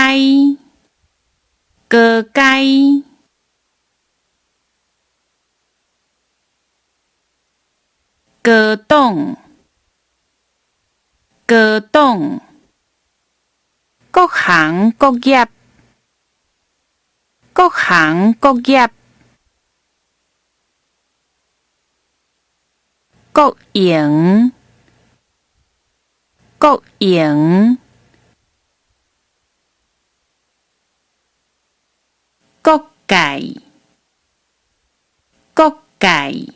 階，高階，高檔，高檔，各行各業，各行各業，國營，國營，國界，國界，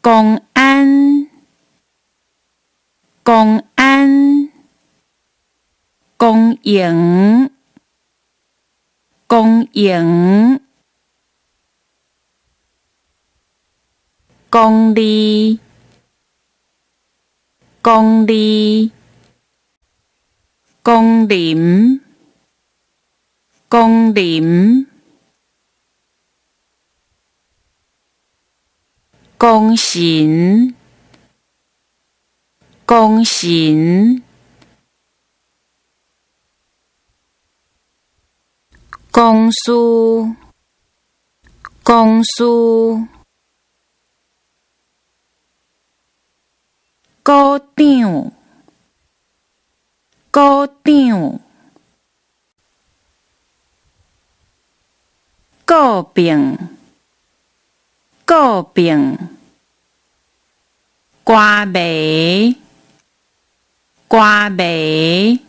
公安，公安，公營，公營，公理，公理，公林，公林，功臣，功臣，公司，公司，股長，股長，顧病，顧病，歌迷，歌迷，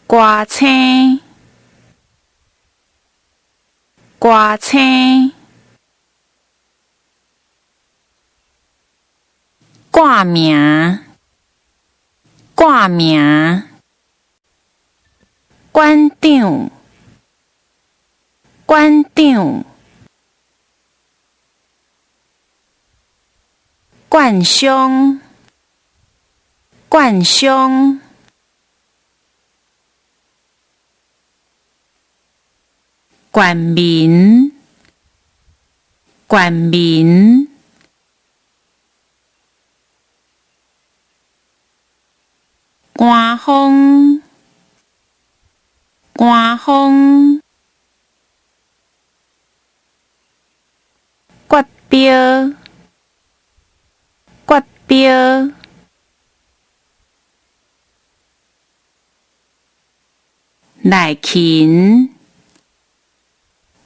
歌星，歌星，掛名，掛名，館長，館長，冠商，冠商，縣民，縣民，官方，官方，國標，國標，內勤，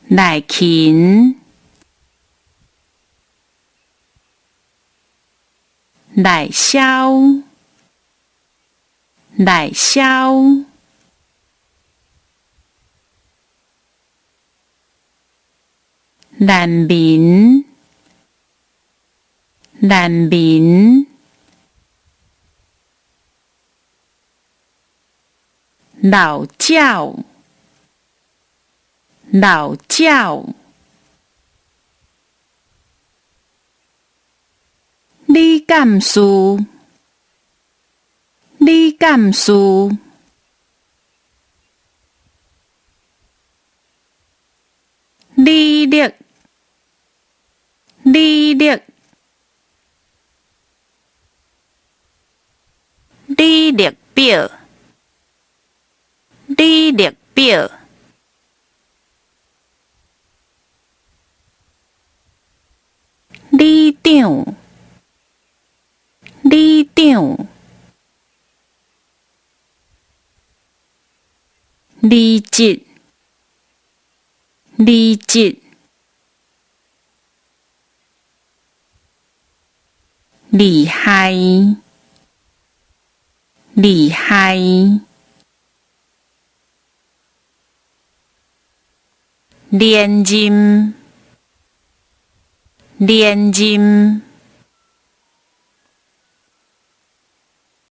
內勤，內銷，內銷，難民，難民，老鳥，老鳥，李幹事，李幹事，履歷，履歷，履歷表，履歷表，里長，里長，離職，離職，厲害，厲害，連任，連任，